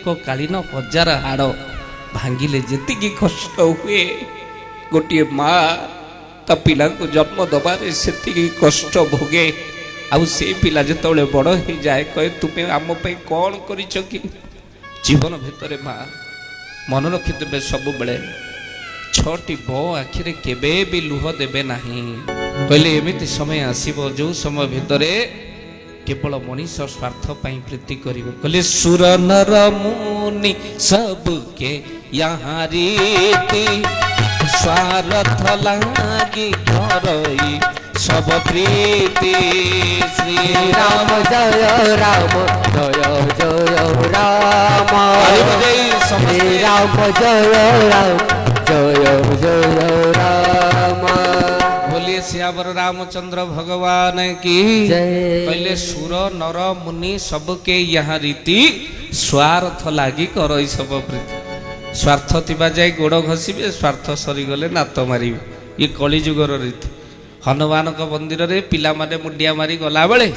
ଏକକାଳୀନ ହଜାର ହାଡ଼ ଭାଙ୍ଗିଲେ ଯେତିକି କଷ୍ଟ ହୁଏ, ଗୋଟିଏ ମା ତା ପିଲାକୁ ଜନ୍ମ ଦେବାରେ ସେତିକି କଷ୍ଟ ଭୋଗେ। ଆଉ ସେଇ ପିଲା ଯେତେବେଳେ ବଡ଼ ହେଇଯାଏ, କହେ, "ତୁମେ ଆମ ପାଇଁ କ'ଣ କରିଛ କି?" ଜୀବନ ଭିତରେ ମା ମନେ ରଖିଦେବେ ସବୁବେଳେ, ଛଅଟି ବ ଆଖିରେ କେବେ ବି ଲୁହ ଦେବେ ନାହିଁ। କହିଲେ, ଏମିତି ସମୟ ଆସିବ, ଯୋଉ ସମୟ ଭିତରେ କେବଳ ମଣିଷ ସ୍ୱାର୍ଥ ପାଇଁ ପ୍ରୀତି କରିବ। କହିଲେ, ସୁର ନର ମୁନି सबके यहाँ रीति, ସ୍ୱାର୍ଥ ଲାଗି କରଇ ସବ ପ୍ରୀତି। ଶ୍ରୀ ରାମ ଜୟ ରାମ ଜୟ ଜୟ ରାମ। ହରି ବଜେଇ ଶ୍ରୀ ସମସ୍ତେ। ରାମ ଜୟ ରାମ ଜୟ ଜୟ ରାମ। बोलिए सियावर रामचंद्र भगवान की ଜୟ। କହିଲେ, ସୁର ନର ମୁନି सबके यहाँ ରୀତି, ସ୍ୱାର୍ଥ ଲାଗି କରଇ ସବ ପ୍ରୀତି। ସ୍ୱାର୍ଥ ଥିବା ଯାଏ ଗୋଡ଼ ଘଷିବେ, ସ୍ୱାର୍ଥ ସରିଗଲେ ନାତ ମାରିବେ। ଇଏ କଳିଯୁଗର ରୀତି। ହନୁମାନଙ୍କ ମନ୍ଦିରରେ ପିଲାମାନେ ମୁଣ୍ଡିଆ ମାରି ଗଲାବେଳେ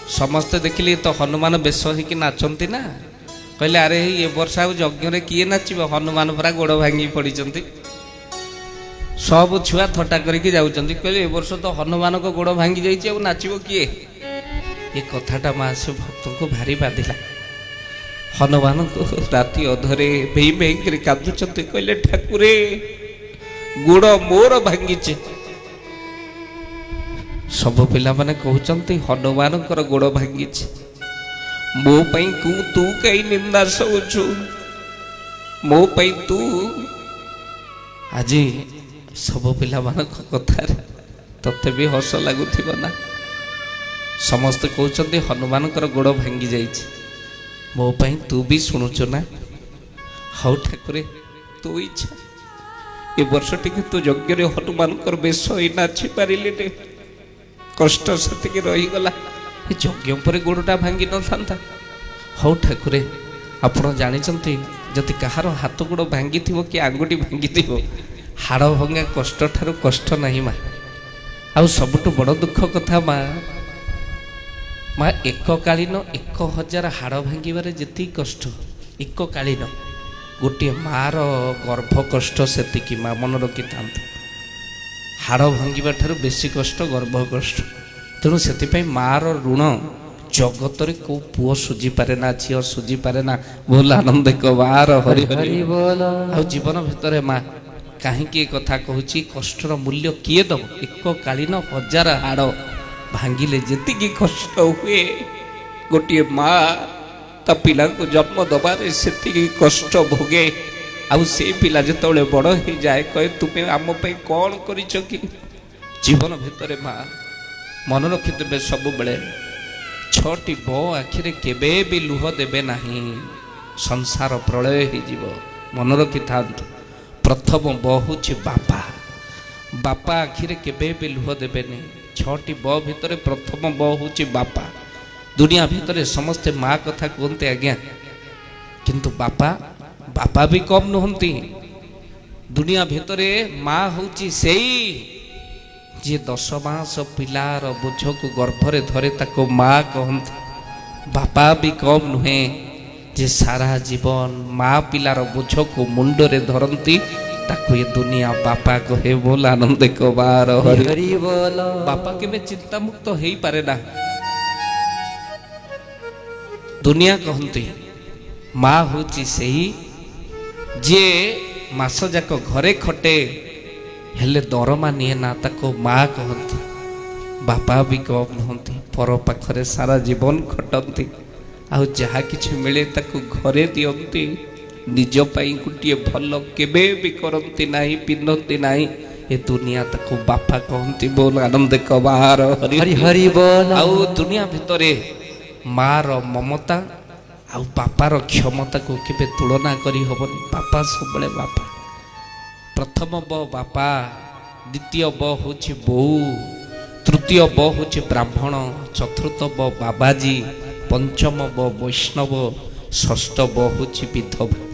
ସମସ୍ତେ ଦେଖିଲେ ତ ହନୁମାନ ବେଶ ହେଇକି ନାଚନ୍ତି ନା। କହିଲେ, "ଆରେ, ଏ ବର୍ଷ ଆଉ ଯଜ୍ଞରେ କିଏ ନାଚିବ? ହନୁମାନ ପରା ଗୋଡ଼ ଭାଙ୍ଗି ପଡ଼ିଛନ୍ତି।" ସବୁ ଛୁଆ ଥଟ୍ଟା କରିକି ଯାଉଛନ୍ତି। କହିଲେ, "ଏ ବର୍ଷ ତ ହନୁମାନଙ୍କ ଗୋଡ଼ ଭାଙ୍ଗି ଯାଇଛି, ଆଉ ନାଚିବ କିଏ?" ଏ କଥାଟା ମା ସେ ଭକ୍ତଙ୍କୁ ଭାରି ବାଧିଲା। ହନୁମାନଙ୍କୁ ରାତି ଅଧରେ ଭେଇଁ ଭେଇଁକିରି କାନ୍ଦୁଛନ୍ତି। କହିଲେ, "ଠାକୁରେ, ଗୋଡ଼ ମୋର ଭାଙ୍ଗିଛି, ସବୁ ପିଲାମାନେ କହୁଛନ୍ତି ହନୁମାନଙ୍କର ଗୋଡ଼ ଭାଙ୍ଗିଛି, ମୋ ପାଇଁ ତୁ କାହିଁ ନିନ୍ଦା ସହୁଛୁ ମୋ ପାଇଁ ତୁ ଆଜି?" ସବୁ ପିଲାମାନଙ୍କ କଥାରେ ତତେ ବି ହସ ଲାଗୁଥିବ ନା? ସମସ୍ତେ କହୁଛନ୍ତି ହନୁମାନଙ୍କର ଗୋଡ଼ ଭାଙ୍ଗି ଯାଇଛି, ମୋ ପାଇଁ ତୁ ବି ଶୁଣୁଛୁ ନା? ହଉ ଠାକୁରେ, ତୋ ଇଚ୍ଛା। ଏ ବର୍ଷ ଟିକେ ତୁ ଯଜ୍ଞରେ ହନୁମାନଙ୍କର ବେଶ ହେଇ ନାଚି ପାରିଲିନି, କଷ୍ଟ ସେତିକି ରହିଗଲା। ଏ ଯଜ୍ଞ ପରେ ଗୋଡ଼ଟା ଭାଙ୍ଗି ନଥାନ୍ତା। ହଉ ଠାକୁରେ, ଆପଣ ଜାଣିଛନ୍ତି, ଯଦି କାହାର ହାତ ଗୋଡ଼ ଭାଙ୍ଗିଥିବ କି ଆଙ୍ଗୁଠି ଭାଙ୍ଗିଥିବ, ହାଡ଼ ଭଙ୍ଗା କଷ୍ଟ ଠାରୁ କଷ୍ଟ ନାହିଁ ମା। ଆଉ ସବୁଠୁ ବଡ଼ ଦୁଃଖ କଥା ମା, ମା ଏକକାଳୀନ 1000 ହାଡ଼ ଭାଙ୍ଗିବାରେ ଯେତିକି କଷ୍ଟ, ଏକକାଳୀନ ଗୋଟିଏ ମାର ଗର୍ଭ କଷ୍ଟ ସେତିକି। ମା ମନେ ରଖିଥାନ୍ତୁ, ହାଡ଼ ଭାଙ୍ଗିବା ଠାରୁ ବେଶୀ କଷ୍ଟ ଗର୍ଭ କଷ୍ଟ। ତେଣୁ ସେଥିପାଇଁ ମାର ଋଣ ଜଗତରେ କେଉଁ ପୁଅ ସୁଝିପାରେ ନା, ଝିଅ ସୁଝିପାରେ ନା। ବୋଲ ଆନନ୍ଦ ବାର ହରି ହରି। ହରି ବୋଲ। ଆଉ ଜୀବନ ଭିତରେ ମା, କାହିଁକି ଏ କଥା କହୁଛି? କଷ୍ଟର ମୂଲ୍ୟ କିଏ ଦବ? ଏକକାଳୀନ ହଜାର ହାଡ଼ ଭାଙ୍ଗିଲେ ଯେତିକି କଷ୍ଟ ହୁଏ, ଗୋଟିଏ ମା ତା ପିଲାକୁ ଜନ୍ମ ଦେବାରେ ସେତିକି କଷ୍ଟ ଭୋଗେ। ଆଉ ସେଇ ପିଲା ଯେତେବେଳେ ବଡ଼ ହେଇଯାଏ, କହେ, "ତୁମେ ଆମ ପାଇଁ କ'ଣ କରିଛ କି?" ଜୀବନ ଭିତରେ ମା ମନେ ରଖିଦେବେ ସବୁବେଳେ, ଛଅଟି ବ ଆଖିରେ କେବେ ବି ଲୁହ ଦେବେ ନାହିଁ, ସଂସାର ପ୍ରଳୟ ହେଇଯିବ। ମନେ ରଖିଥାନ୍ତୁ, ପ୍ରଥମ ବ ହେଉଛି ବାପା। ବାପା ଆଖିରେ କେବେ ବି ଲୁହ ଦେବେନି। ଛଅଟି ବ ଭିତରେ ପ୍ରଥମ ବ ହେଉଛି ବାପା। ଦୁନିଆ ଭିତରେ ସମସ୍ତେ ମା କଥା କୁହନ୍ତି ଆଜ୍ଞା, କିନ୍ତୁ ବାପା, ବାପା ବି କମ୍ ନୁହନ୍ତି। ଦୁନିଆ ଭିତରେ ମା ହେଉଛି ସେଇ ଯିଏ 10 ମାସ ପିଲାର ବୋଝକୁ ଗର୍ଭରେ ଧରେ, ତାକୁ ମା କହନ୍ତି। ବାପା ବି କମ୍ ନୁହେଁ, ଯେ ସାରା ଜୀବନ ମା ପିଲାର ବୋଝକୁ ମୁଣ୍ଡରେ ଧରନ୍ତି, ତାକୁ ଏ ଦୁନିଆ ବାପା କହେ। ବୋଲ ଆନନ୍ଦ ବାର ହରି। ହରି ବୋଲ। ବାପା କେବେ ଚିନ୍ତାମୁକ୍ତ ହେଇପାରେ ନା। ଦୁନିଆ କହନ୍ତି, ମା ହେଉଛି ସେହି ଯିଏ ମାସ ଯାକ ଘରେ ଖଟେ, ହେଲେ ଦରମା ନିଏ ନା, ତାକୁ ମା କହନ୍ତି। ବାପା ବି କମ୍ ନୁହନ୍ତି, ପର ପାଖରେ ସାରା ଜୀବନ ଖଟନ୍ତି, ଆଉ ଯାହା କିଛି ମିଳେ ତାକୁ ଘରେ ଦିଅନ୍ତି। ନିଜ ପାଇଁ ଗୋଟିଏ ଭଲ କେବେ ବି କରନ୍ତି ନାହିଁ, ପିନ୍ଧନ୍ତି ନାହିଁ। ଏ ଦୁନିଆ ତାକୁ ବାପା କହନ୍ତି। ବୋଲ ଆନନ୍ଦ ବାର ହରି। ହରି ହରି ବୋଲ। ଆଉ ଦୁନିଆ ଭିତରେ ମାର ମମତା ଆଉ ବାପାର କ୍ଷମତାକୁ କେବେ ତୁଳନା କରି ହବନି। ବାପା ସବୁବେଳେ ବାପା। ପ୍ରଥମ ବ ବାପା, ଦ୍ୱିତୀୟ ବ ହେଉଛି ବୋଉ, ତୃତୀୟ ବ ହେଉଛି ବ୍ରାହ୍ମଣ, ଚତୁର୍ଥ ବ ବାବାଜୀ, ପଞ୍ଚମ ବ ବୈଷ୍ଣବ, ଷଷ୍ଠ ବ ହେଉଛି ବିଧବା।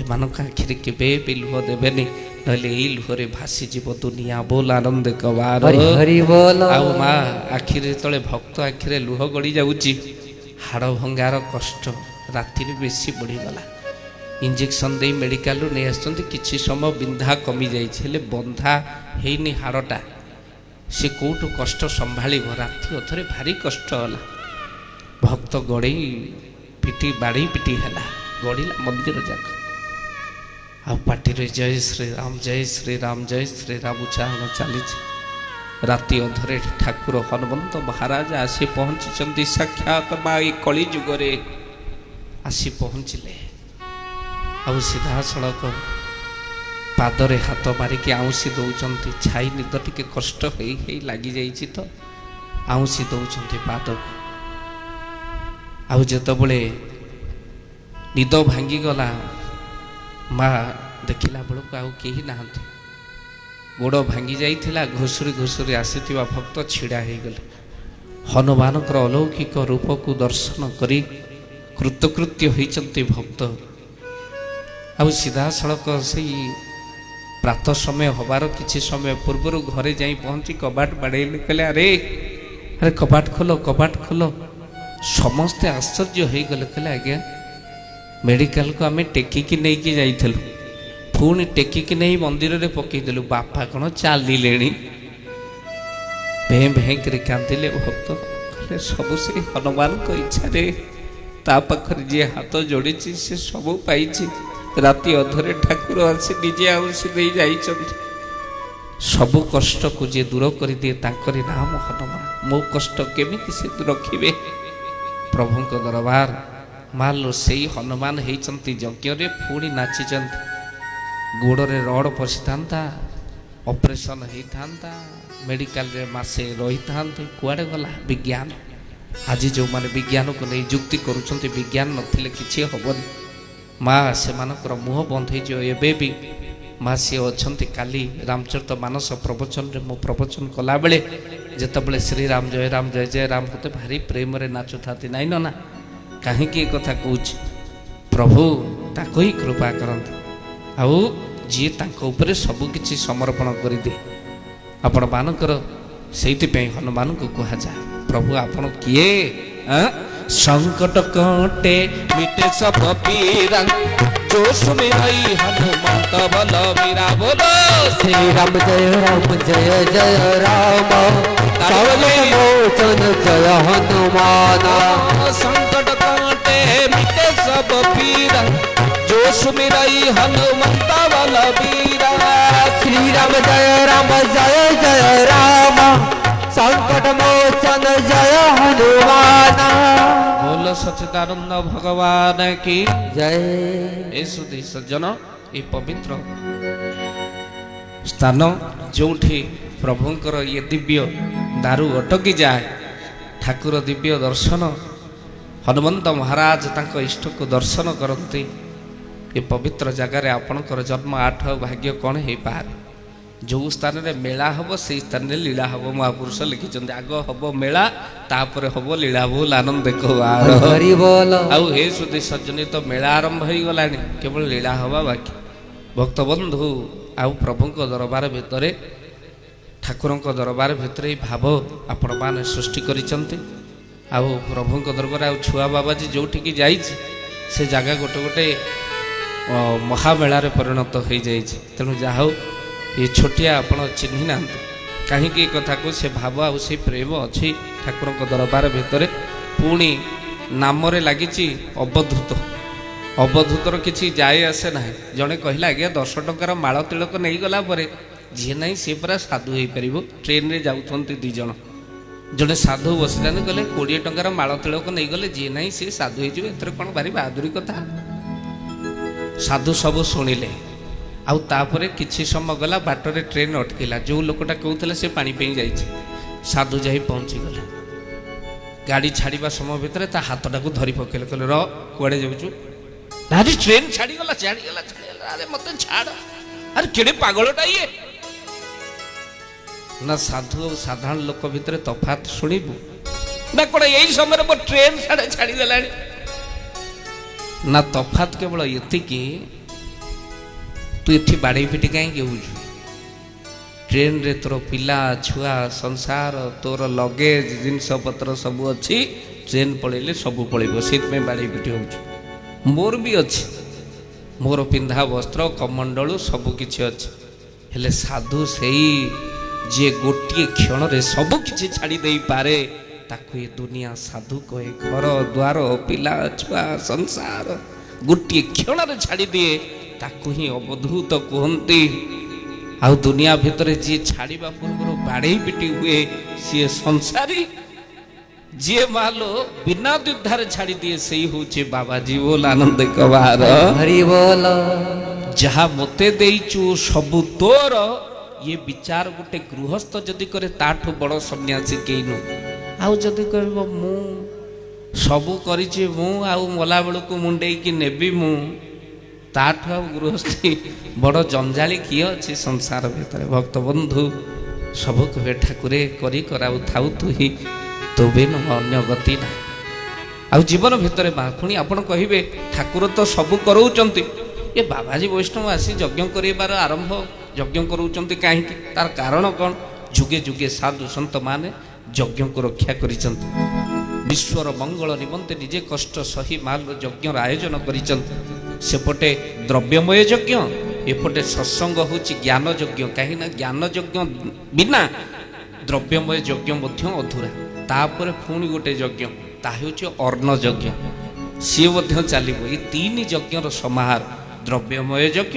ଏମାନଙ୍କ ଆଖିରେ କେବେ ବି ଲୁହ ଦେବେନି, ନହେଲେ ଏଇ ଲୁହରେ ଭାସିଯିବ ଦୁନିଆ। ବୋଲ ଆନନ୍ଦ ବାର ହରି ହରି ବୋଲ। ଆଉ ମା ଆଖିରେ ଯେତେବେଳେ, ଭକ୍ତ ଆଖିରେ ଲୁହ ଗଡ଼ି ଯାଉଛି, ହାଡ଼ ଭଙ୍ଗାର କଷ୍ଟ, ରାତିରେ ବେଶୀ ବଢ଼ିଗଲା। ଇଞ୍ଜେକ୍ସନ୍ ଦେଇ ମେଡ଼ିକାଲରୁ ନେଇ ଆସିଛନ୍ତି। କିଛି ସମୟ ବିନ୍ଧା କମିଯାଇଛି, ହେଲେ ବନ୍ଧା ହେଇନି ହାଡ଼ଟା। ସେ କେଉଁଠୁ କଷ୍ଟ ସମ୍ଭାଳିବ? ରାତି ଅଧରେ ଭାରି କଷ୍ଟ ହେଲା। ଭକ୍ତ ଗଡ଼େଇ ପିଟି ବାଡ଼େଇ ପିଟି ହେଲା, ଗଡ଼ିଲା ମନ୍ଦିର ଯାକ। ଆଉ ପାଟିରେ ଜୟ ଶ୍ରୀରାମ, ଜୟ ଶ୍ରୀରାମ, ଜୟ ଶ୍ରୀରାମ ଉଚ୍ଚାରଣ ଚାଲିଛି। ରାତି ଅଧରେ ଠାକୁର ହନୁମନ୍ତ ମହାରାଜ ଆସି ପହଞ୍ଚିଛନ୍ତି। ସାକ୍ଷାତ ମା ଏଇ କଳି ଯୁଗରେ ଆସି ପହଞ୍ଚିଲେ। ଆଉ ସିଧାସଳଖ ପାଦରେ ହାତ ମାରିକି ଆଉଁସି ଦେଉଛନ୍ତି। ଛାଇ ନିଦ ଟିକେ କଷ୍ଟ ହେଇ ହେଇ ଲାଗିଯାଇଛି ତ ଆଉଁସି ଦେଉଛନ୍ତି ପାଦକୁ। ଆଉ ଯେତେବେଳେ ନିଦ ଭାଙ୍ଗିଗଲା, ମା ଦେଖିଲା ବେଳକୁ ଆଉ କେହି ନାହାନ୍ତି। ଗୋଡ଼ ଭାଙ୍ଗି ଯାଇଥିଲା, ଘୁଷୁରି ଘୁଷୁରି ଆସିଥିବା ଭକ୍ତ ଛିଡ଼ା ହେଇଗଲେ। ହନୁମାନଙ୍କର ଅଲୌକିକ ରୂପକୁ ଦର୍ଶନ କରି କୃତକୃତ୍ୟ ହୋଇଛନ୍ତି ଭକ୍ତ। ଆଉ ସିଧାସଳଖ ସେଇ ପ୍ରାତଃ ସମୟ ହେବାର କିଛି ସମୟ ପୂର୍ବରୁ ଘରେ ଯାଇ ପହଞ୍ଚି କବାଟ ବାଡ଼େଇଲେ। କହିଲେ, ଆରେ ଆରେ, କବାଟ ଖୋଲ, କବାଟ ଖୋଲ। ସମସ୍ତେ ଆଶ୍ଚର୍ଯ୍ୟ ହେଇଗଲେ। କହିଲେ, ଆଜ୍ଞା, ମେଡ଼ିକାଲକୁ ଆମେ ଟେକିକି ନେଇକି ଯାଇଥିଲୁ, ପୁଣି ଟେକିକି ନେଇ ମନ୍ଦିରରେ ପକେଇଦେଲୁ, ବାପା କ'ଣ ଚାଲିଲେଣି। ଭେଁ ଭେଁ କରି କାନ୍ଦିଲେ ଭକ୍ତ। କହିଲେ, ସବୁ ସେଇ ହନୁମାନଙ୍କ ଇଚ୍ଛାରେ। ତା ପାଖରେ ଯିଏ ହାତ ଯୋଡ଼ିଛି ସେ ସବୁ ପାଇଛି। ରାତି ଅଧରେ ଠାକୁର ଆସି ନିଜେ ଆଉଁସି ଦେଇ ଯାଇଛନ୍ତି। ସବୁ କଷ୍ଟକୁ ଯିଏ ଦୂର କରିଦିଏ ତାଙ୍କରି ନାମ ହନୁମାନ। ମୋ କଷ୍ଟ କେମିତି ସେ ରଖିବେ? ପ୍ରଭୁଙ୍କ ଦରବାର ମାଲୋ ସେଇ ହନୁମାନ ହେଇଛନ୍ତି ଯଜ୍ଞରେ, ପୁଣି ନାଚିଛନ୍ତି। ଗୋଡ଼ରେ ରଡ଼ ପଶିଥାନ୍ତା, ଅପରେସନ୍ ହେଇଥାନ୍ତା, ମେଡ଼ିକାଲରେ ମାସେ ରହିଥାନ୍ତେ। କୁଆଡ଼େ ଗଲା ବିଜ୍ଞାନ? ଆଜି ଯେଉଁମାନେ ବିଜ୍ଞାନକୁ ନେଇ ଯୁକ୍ତି କରୁଛନ୍ତି, ବିଜ୍ଞାନ ନଥିଲେ କିଛି ହେବନି, ମା ସେମାନଙ୍କର ମୁହଁ ବନ୍ଦ ହେଇଯିବ। ଏବେ ବି ମା ସିଏ ଅଛନ୍ତି। କାଲି ରାମଚରିତ ମାନସ ପ୍ରବଚନରେ ମୁଁ ପ୍ରବଚନ କଲାବେଳେ ଯେତେବେଳେ ଶ୍ରୀରାମ ଜୟ ରାମ ଜୟ ଜୟ ରାମ ମୋତେ ଭାରି ପ୍ରେମରେ ନାଚୁଥାନ୍ତି। ନାଇଁ ନନା? କାହିଁକି ଏ କଥା କହୁଛି? ପ୍ରଭୁ ତାକୁ ହିଁ କୃପା କରନ୍ତି, ଆଉ ଯିଏ ତାଙ୍କ ଉପରେ ସବୁକିଛି ସମର୍ପଣ କରିଦିଏ ଆପଣମାନଙ୍କର। ସେଇଥିପାଇଁ ହନୁମାନଙ୍କୁ କୁହାଯାଏ, ପ୍ରଭୁ ଆପଣ କିଏ? ଆଁ? ସଂକଟ କଟେ ମିଟେ ସବ ପୀରା, जो सुमिରଇ ହନୁମନ୍ତ ବଲବୀରା। ବୋଲ। श्री राम जय राम जय जय राम, संकट मोचन जय हनुमान। संकट काटे मिटे सब पीरा, जो सुमिरई हनुमंत बलबीरा। श्री राम जय राम जय जय राम, संकट मोचन जय हनुमान। बोल सच्चिदानंद भगवान की जय। ଏ ସୁଧୀ ସଜ୍ଜନ, ଏ ପବିତ୍ର ସ୍ଥାନ ଯେଉଁଠି ପ୍ରଭୁଙ୍କର ଇଏ ଦିବ୍ୟ ଦାରୁ ଅଟକି ଯାଏ, ଠାକୁର ଦିବ୍ୟ ଦର୍ଶନ, ହନୁମନ୍ତ ମହାରାଜ ତାଙ୍କ ଇଷ୍ଟକୁ ଦର୍ଶନ କରନ୍ତି, ଏ ପବିତ୍ର ଜାଗାରେ ଆପଣଙ୍କର ଜନ୍ମ ଆଠ ଭାଗ୍ୟ କ'ଣ ହେଇପାରେ? ଯେଉଁ ସ୍ଥାନରେ ମେଳା ହେବ ସେଇ ସ୍ଥାନରେ ଲୀଳା ହେବ। ମହାପୁରୁଷ ଲେଖିଛନ୍ତି, ଆଗ ହେବ ମେଳା, ତାପରେ ହେବ ଲୀଳା। ବୋଲ ଆନନ୍ଦ ଦେଖ। ହରି ବୋଲ। ଆଉ ହେ ସୁଧୀ ସଜ୍ଜନୀ, ତ ମେଳା ଆରମ୍ଭ ହେଇଗଲାଣି, କେବଳ ଲୀଳା ହେବା ବାକି। ଭକ୍ତବନ୍ଧୁ, ଆଉ ପ୍ରଭୁଙ୍କ ଦରବାର ଭିତରେ, ଠାକୁରଙ୍କ ଦରବାର ଭିତରେ ଏଇ ଭାବ ଆପଣମାନେ ସୃଷ୍ଟି କରିଛନ୍ତି। ଆଉ ପ୍ରଭୁଙ୍କ ଦରବାର ଆଉ ଛୁଆ ବାବାଜୀ ଯେଉଁଠିକି ଯାଇଛି, ସେ ଜାଗା ଗୋଟେ ଗୋଟେ ମହାମେଳାରେ ପରିଣତ ହୋଇଯାଇଛି। ତେଣୁ ଯାହା ହଉ, ଏ ଛୋଟିଆ ଆପଣ ଚିହ୍ନି ନାହାନ୍ତି କାହିଁକି ଏ କଥାକୁ, ସେ ଭାବ ଆଉ ସେ ପ୍ରେମ ଅଛି ଠାକୁରଙ୍କ ଦରବାର ଭିତରେ। ପୁଣି ନାମରେ ଲାଗିଛି ଅବଧୂତ। ଅବଧୂତର କିଛି ଯାଏ ଆସେ ନାହିଁ। ଜଣେ କହିଲା, ଆଜ୍ଞା, 10 ଟଙ୍କାର ମାଳ ତିଳକ ନେଇଗଲା ପରେ ଯିଏ ନାହିଁ ସିଏ ପୁରା ସାଧୁ ହେଇପାରିବ। ଟ୍ରେନରେ ଯାଉଛନ୍ତି ଦୁଇ ଜଣ, ଜଣେ ସାଧୁ ବସିଥାନ୍ତି। କହିଲେ, 20 ଟଙ୍କାର ମାଳ ତିଳକ ନେଇଗଲେ ଯିଏ ନାହିଁ ସିଏ ସାଧୁ ହେଇଯିବ, ଏଥିରେ କ'ଣ ଭାରି ବାହାଦୁରୀ କଥା? ସାଧୁ ସବୁ ଶୁଣିଲେ। ଆଉ ତାପରେ କିଛି ସମୟ ଗଲା, ବାଟରେ ଟ୍ରେନ୍ ଅଟକିଲା। ଯେଉଁ ଲୋକଟା କହୁଥିଲା ସେ ପାଣି ପାଇଁ ଯାଇଛି। ସାଧୁ ଯାଇ ପହଞ୍ଚିଗଲେ। ଗାଡ଼ି ଛାଡ଼ିବା ସମୟ ଭିତରେ ତା ହାତଟାକୁ ଧରି ପକେଇଲେ। କହିଲେ, ର, କୁଆଡ଼େ ଯାଉଛୁ? ଆରେ, ଟ୍ରେନ୍ ଛାଡ଼ିଗଲା, ଛାଡ଼ିଗଲା, ଛାଡ଼ିଗଲା, ଆରେ ମତେ ଛାଡ଼। ଆରେ, କେଡ଼େ ପାଗଳଟା ଇଏ! ନା ସାଧୁ ଆଉ ସାଧାରଣ ଲୋକ ଭିତରେ ତଫାତ ଶୁଣିବୁ ନା କ'ଣ? ଏଇ ସମୟରେ ମୋ ଟ୍ରେନ୍ ସାଡ଼େ ଛାଡ଼ିଦେଲାଣି। ନା, ତଫାତ କେବଳ ଏତିକି, ତୁ ଏଠି ବାଡ଼େଇ ପିଟି କାହିଁକି ହେଉଛୁ? ଟ୍ରେନରେ ତୋର ପିଲା ଛୁଆ ସଂସାର, ତୋର ଲଗେଜ ଜିନିଷପତ୍ର ସବୁ ଅଛି। ଟ୍ରେନ୍ ପଳେଇଲେ ସବୁ ପଳେଇବ, ସେଇଥିପାଇଁ ବାଡ଼େଇ ପିଟି ହେଉଛୁ। ମୋର ବି ଅଛି, ମୋର ପିନ୍ଧା ବସ୍ତ୍ର କମଣ୍ଡଳୁ ସବୁ କିଛି ଅଛି। ହେଲେ ସାଧୁ ସେଇ ଯିଏ ଗୋଟିଏ କ୍ଷଣରେ ସବୁ କିଛି ଛାଡ଼ି ଦେଇପାରେ, ତାକୁ ଏ ଦୁନିଆ ସାଧୁ କହେ। ଘର ଦ୍ୱାର ପିଲା ଛୁଆ ସଂସାର ଗୋଟିଏ କ୍ଷଣରେ ଛାଡ଼ିଦିଏ, ତାକୁ ହିଁ ଅବଧୂତ କୁହନ୍ତି। ଆଉ ଦୁନିଆ ଭିତରେ ଯିଏ ଛାଡ଼ିବା ପୂର୍ବରୁ ବାଡ଼େଇ ପିଟି ହୁଏ ସିଏ ସଂସାରୀ, ଯିଏ ମାଲୋ ବିନା ଦ୍ୱିଧାରେ ଛାଡ଼ିଦିଏ ସେଇ ହେଉଛି ବାବାଜୀ। ବୋଲ ଆନନ୍ଦ କବାର ହରି ବୋଲ। ଯାହା ମୋତେ ଦେଇଛୁ ସବୁ ତୋର, ଇଏ ବିଚାର ଗୋଟେ ଗୃହସ୍ଥ ଯଦି କରେ ତାଠୁ ବଡ଼ ସନ୍ନ୍ୟାସୀ କେହି ନୁହଁ। ଆଉ ଯଦି କହିବ ମୁଁ ସବୁ କରିଛି ମୁଁ, ଆଉ ମଲା ବେଳକୁ ମୁଣ୍ଡେଇକି ନେବି ମୁଁ, ତାଠୁ ଆଉ ଗୃହସ୍ଥୀ ବଡ଼ ଜଞ୍ଜାଳି କିଏ ଅଛି ସଂସାର ଭିତରେ? ଭକ୍ତ ବନ୍ଧୁ ସବୁ କହିବେ ଠାକୁରେ କରି କରାଉ ଥାଉ ତୁହି, ତୋ ବିନୁ ଅନ୍ୟ ଗତି ନାହିଁ। ଆଉ ଜୀବନ ଭିତରେ ମା ପୁଣି ଆପଣ କହିବେ ଠାକୁର ତ ସବୁ କରଉଛନ୍ତି, ଏ ବାବାଜୀ ବୈଷ୍ଣବ ଆସି ଯଜ୍ଞ କରିବାର ଆରମ୍ଭ ଯଜ୍ଞ କରାଉଛନ୍ତି କାହିଁକି? ତାର କାରଣ କ'ଣ? ଯୁଗେ ଯୁଗେ ସାଧୁ ସନ୍ତମାନେ ଯଜ୍ଞକୁ ରକ୍ଷା କରିଛନ୍ତି, ବିଶ୍ୱର ମଙ୍ଗଳ ନିମନ୍ତେ ନିଜେ କଷ୍ଟ ସହି ମାଲ ଯଜ୍ଞର ଆୟୋଜନ କରିଛନ୍ତି। ସେପଟେ ଦ୍ରବ୍ୟମୟ ଯଜ୍ଞ, ଏପଟେ ସତ୍ସଙ୍ଗ ହେଉଛି ଜ୍ଞାନ ଯଜ୍ଞ। କାହିଁକିନା ଜ୍ଞାନ ଯଜ୍ଞ ବିନା ଦ୍ରବ୍ୟମୟ ଯଜ୍ଞ ମଧ୍ୟ ଅଧୁରା। ତାପରେ ପୁଣି ଗୋଟେ ଯଜ୍ଞ, ତାହା ହେଉଛି ଅନ୍ନ ଯଜ୍ଞ, ସିଏ ମଧ୍ୟ ଚାଲିବ। ଏ ତିନି ଯଜ୍ଞର ସମାହାର, ଦ୍ରବ୍ୟମୟ ଯଜ୍ଞ,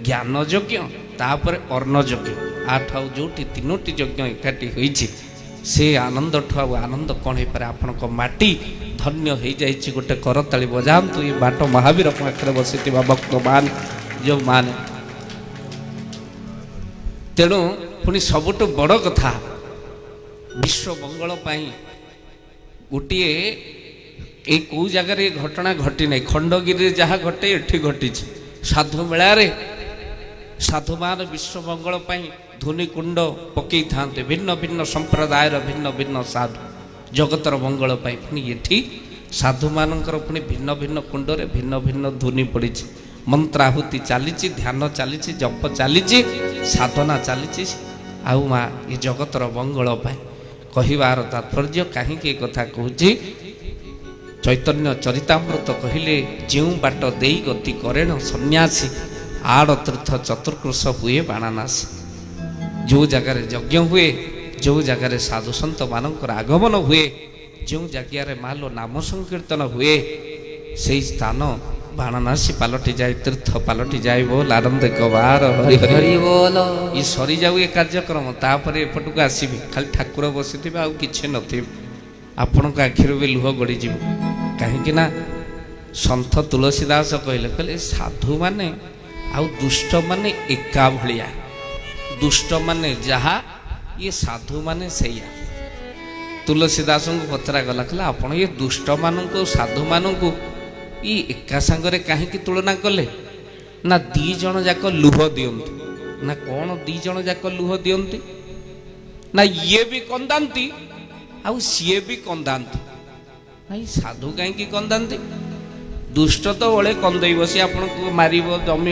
ଜ୍ଞାନ ଯଜ୍ଞ, ତାପରେ ଅନ୍ନ ଯଜ୍ଞ। ଆଠ ଆଉ ଯେଉଁଠି ତିନୋଟି ଯଜ୍ଞ ଏକାଠି ହୋଇଛି ସେ ଆନନ୍ଦଠୁ ଆଉ ଆନନ୍ଦ କ'ଣ ହେଇପାରେ? ଆପଣଙ୍କ ମାଟି ଧନ୍ୟ ହେଇଯାଇଛି। ଗୋଟେ କରତାଳି ବଜାନ୍ତୁ ଏ ବାଟ ମହାବୀର ପାଖରେ ବସିଥିବା ଭକ୍ତମାନ ଯେଉଁମାନେ। ତେଣୁ ପୁଣି ସବୁଠୁ ବଡ଼ କଥା, ବିଶ୍ୱ ମଙ୍ଗଳ ପାଇଁ ଗୋଟିଏ ଏଇ କେଉଁ ଜାଗାରେ ଏ ଘଟଣା ଘଟି ନାହିଁ। ଖଣ୍ଡଗିରିରେ ଯାହା ଘଟେ ଏଠି ଘଟିଛି। ସାଧୁ ମେଳାରେ ସାଧୁମାନ ବିଶ୍ୱ ମଙ୍ଗଳ ପାଇଁ ଧୁନି କୁଣ୍ଡ ପକେଇଥାନ୍ତେ, ଭିନ୍ନ ଭିନ୍ନ ସମ୍ପ୍ରଦାୟର ଭିନ୍ନ ଭିନ୍ନ ସାଧୁ ଜଗତର ମଙ୍ଗଳ ପାଇଁ। ପୁଣି ଏଠି ସାଧୁମାନଙ୍କର ପୁଣି ଭିନ୍ନ ଭିନ୍ନ କୁଣ୍ଡରେ ଭିନ୍ନ ଭିନ୍ନ ଧୁନି ପଡ଼ିଛି, ମନ୍ତ୍ରାହୁତି ଚାଲିଛି, ଧ୍ୟାନ ଚାଲିଛି, ଜପ ଚାଲିଛି, ସାଧନା ଚାଲିଛି। ଆଉ ମା ଏ ଜଗତର ମଙ୍ଗଳ ପାଇଁ କହିବାର ତାତ୍ପର୍ଯ୍ୟ କାହିଁକି ଏ କଥା କହୁଛି? ଚୈତନ୍ୟ ଚରିତାମୃତ କହିଲେ, ଯେଉଁ ବାଟ ଦେଇ ଗତି କରେଣ ସନ୍ନ୍ୟାସୀ, ଆଡ଼ ତୀର୍ଥ ଚତୁର୍କୋଷ ହୁଏ ବାଣାନାସୀ। ଯେଉଁ ଜାଗାରେ ଯଜ୍ଞ ହୁଏ, ଯେଉଁ ଜାଗାରେ ସାଧୁସନ୍ଥମାନଙ୍କର ଆଗମନ ହୁଏ, ଯେଉଁ ଜାଗାରେ ମାଲୋ ନାମ ସଂକୀର୍ତ୍ତନ ହୁଏ, ସେଇ ସ୍ଥାନ ବାଣାନାସୀ ପାଲଟି ଯାଏ, ତୀର୍ଥ ପାଲଟି ଯାଏ। ବୋଲ ଆନନ୍ଦ କବାର ହରି ହରି ହରି ବୋଲ। ଇଏ ସରିଯାଉ ଏ କାର୍ଯ୍ୟକ୍ରମ, ତାପରେ ଏପଟକୁ ଆସିବି, ଖାଲି ଠାକୁର ବସିଥିବେ ଆଉ କିଛି ନଥିବେ, ଆପଣଙ୍କ ଆଖିରୁ ବି ଲୁହ ଗଡ଼ିଯିବ। କାହିଁକି ନା ସନ୍ଥ ତୁଳସୀ ଦାସ କହିଲେ, କହିଲେ ସାଧୁମାନେ ଆଉ ଦୁଷ୍ଟମାନେ ଏକା ଭଳିଆ, ଦୁଷ୍ଟମାନେ ଯାହା ଇଏ ସାଧୁମାନେ ସେଇଆ। ତୁଳସୀ ଦାସଙ୍କୁ ପଚରା ଗଲା, କହିଲା ଆପଣ ଇଏ ଦୁଷ୍ଟମାନଙ୍କୁ ସାଧୁମାନଙ୍କୁ ଇଏ ଏକା ସାଙ୍ଗରେ କାହିଁକି ତୁଳନା କଲେ? ନା ଦି ଜଣ ଯାକ ଲୁହ ଦିଅନ୍ତି। ନା କ'ଣ ଦି ଜଣ ଯାକ ଲୁହ ଦିଅନ୍ତି? ନା ଇଏ ବି କନ୍ଦାନ୍ତି ଆଉ ସିଏ ବି କନ୍ଦାନ୍ତି। ନାଇଁ ସାଧୁ କାହିଁକି କନ୍ଦାନ୍ତି? ଦୁଷ୍ଟ ତ ଓଳେ କନ୍ଦେଇବ, ସିଏ ଆପଣଙ୍କୁ ମାରିବ, ଜମି